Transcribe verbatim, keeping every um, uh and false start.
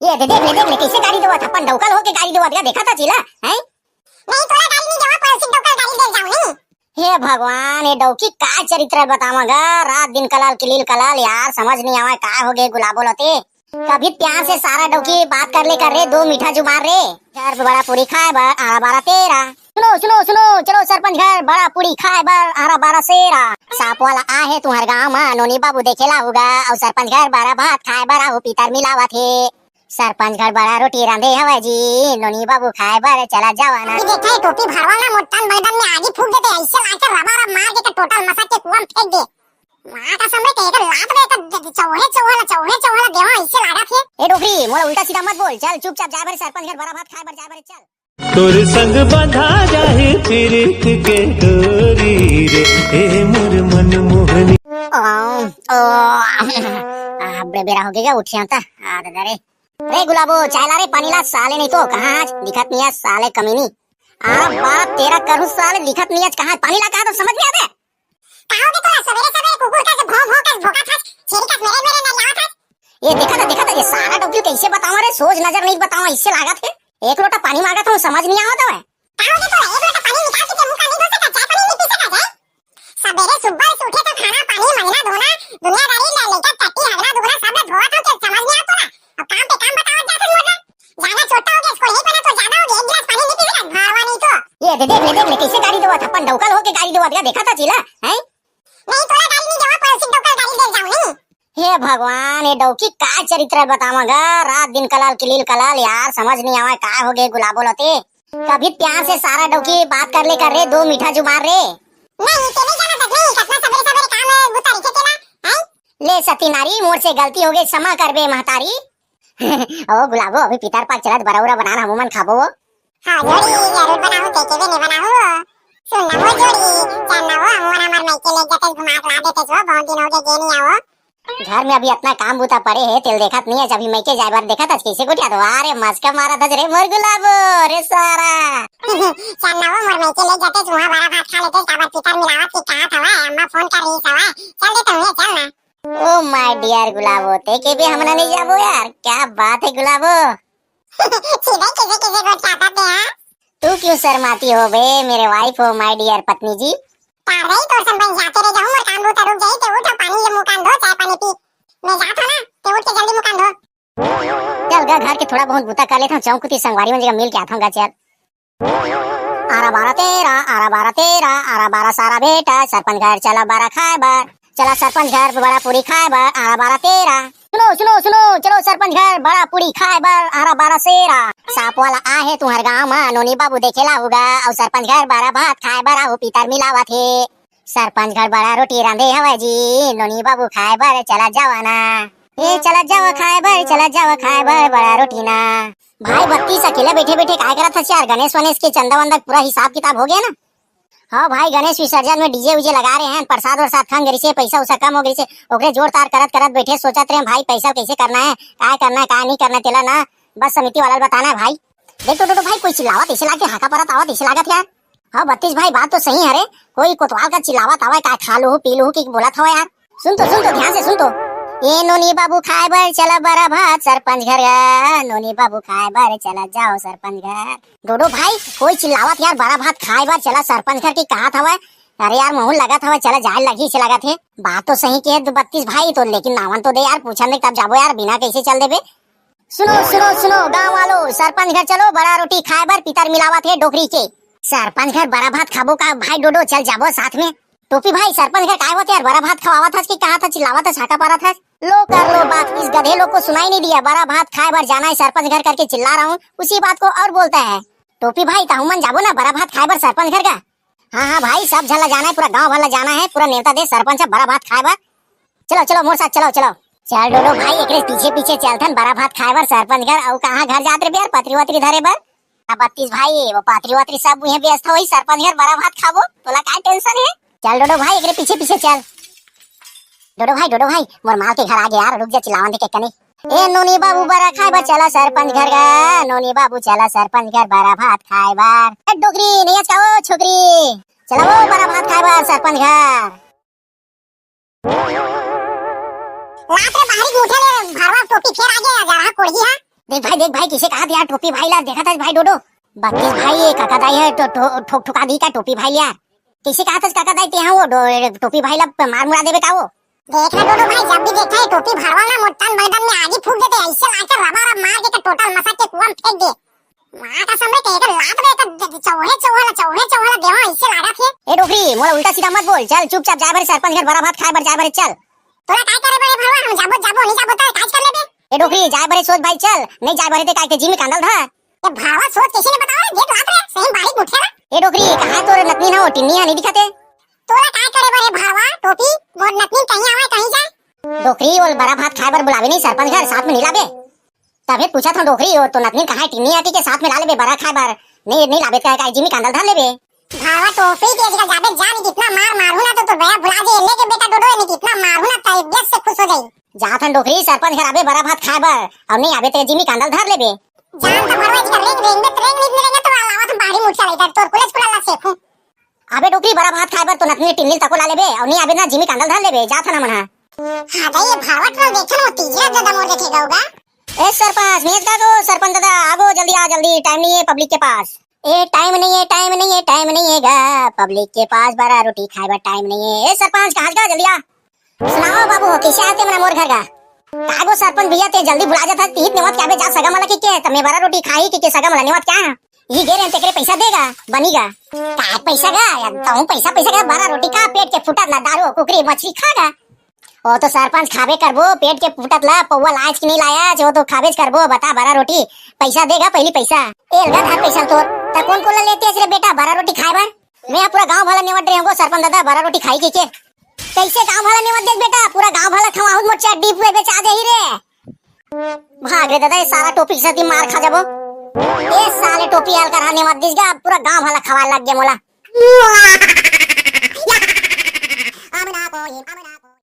ये दे, देख ले, देख ले, कइसे गारी देवत, अपन डौका ल होके गारी देवत गा, देखत हस एला, हैं? नहीं, तोला गारी नहीं देवत, पड़ोसी डौका ल गारी दे जाऊं, नहीं? हे भगवान, ये डौकी का चरित्र बतावं गा, रात दिन कलाल किलील कलाल यार, समझ नहीं आवय का हो गे गुलाबो ल ते। कभी प्यार से सारा डौकी बात कर ले कर रे, दो मीठा जुबान रे। घर पे बड़ा पूरी खाए बर, आरा बारा तेरा। सुनो, सुनो, सुनो, चलो सरपंच घर बड़ा पूरी खाए बर, आरा बारा सेरा। सांप वाला आहे तुहर गांव मा, नोनी बाबू देखे ला होगा, अउ सरपंच घर बड़ा भात खाए बर आहू, पीतर मिलावत हे। सरपंच घर बड़ा रोटी रांधे हवय जी, नोनी बाबू खाए बर चला जावा ना। ये देखा, ये टोपी भरवा ना, मोटकान बगदन में आगी फूक देते, ऐसे लाकर रबा रब मार के टोटल मसक के कुआं में फेंक दे। माँ कसम रे, कहे कर लात में एक चौहे चौहला, चौहे चौहला देवा, ऐसे लागत हे। ए डोकरी, मोला उल्टा सीधा मत बोल, चल चुपचाप जाए बर सरपंच घर बड़ा भात खाए बर जाए बर चल। तोर संग बंधा जाही प्रीत के डोरी रे, ए मोर मन मोहनी। ओ, ओ, आ, बड़े बेरा हो गया, उठिया था। आ, दादा रे। रे गुलाबो, चाय ला रे, पानी ला, साले नहीं तो, कहाँ आज? दिखत नहीं है, साले कमीनी। आ, बाप, तेरा करूँ साले, दिखत नहीं है, कहाँ? पानी ला, कहाँ तो समझ नहीं आवे। का हो गे तोला? सबेरे सबेरे कुकुर कस भौं भौं कस भोंकत हस, छेरी कस मेरे मेरे नरियावत हस। ये देखा था, देखा था, ये सारा डौकी कइसे बतावं रे, सोझ नजर नहीं बतावं, इससे लागत हे। एक लोटा पानी मांगत हूँ, समझ नहीं आवत हवय। का हो गे तोला? एक लोटा पानी निकाल के ते मुंह का नहीं धो सकत, चाय पानी नहीं पी सकत है? सबेरे सुबह से उठे तो खाना पानी, मंजना धोना, दुनियादारी ले लेकर टट्टी हगना दुगना सब ले धोवत हूँ, के समझ नहीं आवत तोला? अब काम पे काम बतावत जात हस मोर ला। ज्यादा छोटा हो गया, इसको यही पता तो ज्यादा हो गया, एक गिलास पानी नहीं पी सकत, भरवा नहीं तो। ये दे, देख ले, देख ले, कइसे गारी देवत, अपन डौका ल होके गारी देवत गा, देखत हस एला, हैं? नहीं, तोला गारी नहीं देवत, पड़ोसी डौका ल गारी दे जाऊं, नहीं? हे भगवान, ये डौकी का चरित्र बतावं गा, रात दिन कलाल किलील कलाल यार, समझ नहीं आवय का हो गे गुलाबो ल ते। कभी प्यार से सारा डौकी बात कर ले कर रे, दो मीठा जुबान रे। नहीं, ते नहीं जानत हस, नहीं, कतना सबेरे सबेरे काम है, बुता रखे तेला, हैं? ले सती नारी, मोर से गलती हो गई, क्षमा करबे महतारी। ओ गुलाबो, अभी पितर पाक चलत, बरौरा बनाना, हमू मन खाबो वो। हाँ जोड़ी, जरूर बनाहूँ, कइके भी नहीं बनाहूँ। सुन ना वो जोड़ी, चल ना वो, हमू मन हमर मइके ले जाते, घुमा के ला देते जो, बहुत दिन हो गए, गे नहीं आवो। घर में अभी अतना काम बूता पड़े हे, तेला देखत नहीं है, अभी मइके जाए बर देखत हस, कइसे गोठियात हस, अरे मस्का मारत हस रे मोर गुलाबो, रे सारा। चल ना वो, मोर मइके ले जाते, वहाँ बड़ा भात खा लेते, काबर पितर मिलावत के कहा था, अम्मा फोन कर रही सवा, चल दे तुमने, चल ना। ओ माय डियर गुलाबो, ते के भी हमन नहीं जाबो यार, क्या बात है गुलाबो। छी भाई, कैसे कैसे गोठियाता ते, हाँ? तू क्यों शर्माती हो बे, मेरे वाइफ हो, माय डियर पत्नी जी। तार रही तोर संग बन जाते रह जाऊं, मोर काम बूता रुक जाई, ते उठ, पानी ले मुंह कान धो, चाय पानी पी। मैं जात हूं ना, ते उठ के जल्दी मुंह कान धो। चल गा, घर के थोड़ा बहुत बूता कर लेता हूँ, चौंक उती संगवारी मन जगह मिल के आता हूँ गा, चल। आरा बारा तेरा, आरा बारा तेरा, आरा बारा सारा बेटा, सरपंच घर चला बारा खाए बर, चला सरपंच घर बड़ा पूरी खाए बर, आरा बारा तेरा। सुनो, सुनो, सुनो, चलो सरपंच घर बड़ा पूरी खाए बर, आरा बारा सेरा। सांप वाला आहे तुहर गांव मा, नोनी बाबू देखे ला होगा, अउ सरपंच घर बड़ा भात खाए बर, आहू पीतर मिलावत हे। सरपंच घर बड़ा रोटी रांधे हवय जी, नोनी बाबू खाए बर चला जावा ना। ए चला जावा खाए बर, चला जावा खाए बर, बड़ा रोटी ना। भाई बत्तीस, अकेले बैठे बैठे काय करत हस यार? गणेश वनेश के चंदा वंदा पूरा हिसाब किताब हो गया ना? हाँ भाई, गणेश विसर्जन में डीजे उजे लगा रहे हैं, प्रसाद वरसाद खंग रही से, पैसा उसा कम हो गई से, ओकरे जोड़ तार करत करत बैठे, सोचत रहे भाई पैसा कैसे करना है, काय करना है, काय नहीं करना है, तेला ना बस समिति वाला ल बताना है भाई। देख तो टोटो भाई, कोई चिल्लावत ऐसे लागे, हाका परत आवत ऐसे लागत यार। हाँ बत्तीस भाई, बात तो सही है रे, कोई कोतवाल का चिल्लावत आवे, काय खा लूहू पी लूहू की बोलत हवा यार। सुन तो, सुन तो, ध्यान से सुन तो। ए नोनी बाबू खाए बर चला बरा भात सरपंच घर गा, नोनी बाबू खाए बर चला जाओ सरपंच घर। डोडो भाई, कोई चिल्लावत यार, बरा भात खाए बर चला सरपंच घर की कहात हवय। अरे यार, महूल लगत हवय, चला जाए लगही से लगत हे। बात तो सही के हे बत्तीस भाई तो, लेकिन नावन तो दे यार, पूछन दे तब जाबो यार, बिना कैसे चल देबे। सुनो, सुनो, सुनो, गांव वालो, सरपंच घर चलो, बड़ा रोटी खाए बर पितर मिलावत हे डोकरी के। सरपंच घर बड़ा भात खाबो का भाई डोडो, चल जाबो साथ में। टोपी भाई, सरपंच घर काय होत यार, बड़ा भात खवावत हस कि कहा था, चिल्लावत हस, हाका पारत हस? लो कर लो बात, इस गधे लोग को सुनाई नहीं दिया, बड़ा भात खाए बर जाना है सरपंच घर करके चिल्ला रहा हूँ, उसी बात को और बोलता है। टोपी भाई, त हमन जाबो ना बड़ा भात खाए बर सरपंच घर का? हाँ, हाँ भाई, सब झन ला जाना है, पूरा गांव भर ला जाना है, पूरा नेवता दे सरपंच ह बड़ा भात खाए बर। चलो, चलो, मोर साथ चलो, चलो। चल डोडो भाई, एकरे पीछे पीछे चलथन बड़ा भात खाए बर सरपंच घर। अउ कहाँ घर जात रे बे यार, पतरी वतरी धरे बर? अब बत्तीस भाई, वो पतरी वतरी सब उहे व्यस्त होई, सरपंच घर बड़ा भात खाबो, तोला काय टेंशन है? चल डोडो भाई, एकरे पीछे पीछे चल। डोडो भाई, डोडो भाई, मोर माल के घर आ गया यार, रुक जा, चिल्लावन दे के कने। ए नोनी बाबू बड़ा खाए बर चला सरपंच घर गा, नोनी बाबू चला सरपंच घर बड़ा भात खाए बर। ए डोकरी, नहीं आज का वो छोकरी, चला वो बड़ा भात खाए बर सरपंच घर। लात रे बाहरी उठे ले भरवा टोपी फेर आ गया, जरा कोड़ही हा। देख भाई, देख भाई, किसे कहा यार टोपी भाई ला, देखा था भाई डोडो। बत्तीस भाई, ये काका दाई है, तो ठो-, ठोक ठुका दी का टोपी भाई लिया? किसे कहा था काका दाई ते, हाँ, वो डो-, टोपी भाई ला मार मुरा देबे का वो? देख ना डोडो भाई, जब भी देखा है टोपी भरवा ना, मोटन मैदान में आगी फूक देते, ऐसे लाके रबर अब मार के टोटल मसा के कुआं में फेंक दे। माँ कसम रे, के एक लात रे, एक चौहे चौहला, चौहे चौहला देवा, ऐसे लागा थे। ए डोकरी, मोला उल्टा सीधा मत बोल, चल चुपचाप जाए बरे सरपंच घर बरा भात खाए बर जाए बरे, चल। तोला काय करे बरे भरवा, हम जाबो, जाबो, नहीं जाबो, तो काज कर लेबे। ए डोकरी, जाए बरे सोच भाई चल, नहीं जाए बरे ते काय के जिमी कांदल धा। ए भरवा सोच कैसे ने बताओ रे, देख लात रे, सही बारीक मुठिया ना। ए डोकरी, कहाँ तोर नतनी ना हो, टिन्नी हा नहीं दिखाते। तोला काय करे बरे भरवा, टोपी, मोर नतनी कहीं आवे, कहीं जाए। डोकरी, ओल बरा भात खाए बर बुलावे नहीं सरपंच घर, साथ में नहीं लाबे। तभे पूछत हूँ डोकरी, ओ तो नतनी कहाँ टिन्नी आटी के साथ में ला लेबे बरा खाए बर, नहीं, नहीं लाबे का, का जिमी कांदल धर लेबे। भावा टोपी के जगह जाबे जान, कितना मार मारू ना तो, तो बया भुला जे, लेके बेटा डोडो ने कितना मारू ना तबीयत से खुश हो जाई। जात हन डोकरी, सरपंच घर आबे बरा भात खाए बर, और नहीं आबे ते जिमी कांदल धर लेबे। जान तो भरवा इसका रेंग रेंग में रेंग नहीं रेंग तो लावा तुम बाहरी मुठिया लेकर तोर कुलेज कुला ला सेखू। अबे डोकरी, बरा भात खाए बर तो नतनी टिन्नी तको ला लेबे, और नहीं आबे ना जिमी कांदल धर लेबे, जात हन मन हा। हाँ दाई, ये भावट रो देखे ना, तीजरा दादा मोर देखे गऊगा। ए सरपंच, नहीं का गो, सरपंच दादा, आगो, जल्दी आ, जल्दी, टाइम नहीं है पब्लिक के पास। ए टाइम नहीं है, टाइम नहीं है, टाइम नहीं है गा, पब्लिक के पास बरा रोटी खाए बर टाइम नहीं है। ए सरपंच, कहाँ का, जल्दी आ। सुनाओ बाबू, कैसे आते मना मोर घर का? का गो सरपंच भैया, ते जल्दी बुला जाता, तीत नेवत क्या बे, जा सगा मला के, के, तमे बरा रोटी खाई के, के सगा मला नेवत क्या? ये गे रहे तेकरे पैसा देगा, बनीगा। का पैसा गा? यार, तहूँ पैसा, पैसा गा, बरा रोटी खा, पेट के फुटत ला, दारू, कुकरी, मछली खा गा। ओ तो सरपंच खाबे करबो, पेट के फुटत ला, पौवा लाज की नहीं लाया, जो तो खाबेज करबो, बता बरा रोटी, पैसा देगा पहली पैसा। ए लगा धर पैसा तोर, त कौन कोला लेते रे बेटा, बरा रोटी खाए बर? मैं पूरा गांव भला नेवत रहे होगो सरपंच दादा, बरा रोटी खाई के, के? कैसे गांव भला नेवत देख बेटा, पूरा गांव भला खवाहूं, मोर चड्डी पे बेचा दे ही रे। भाग रे दादा, ये साला टोपी के साथ ही मार खा जाबो। ए साले टोपी आल कर हाने मत दिस गा, पूरा गांव भला खवा लग गया मोला।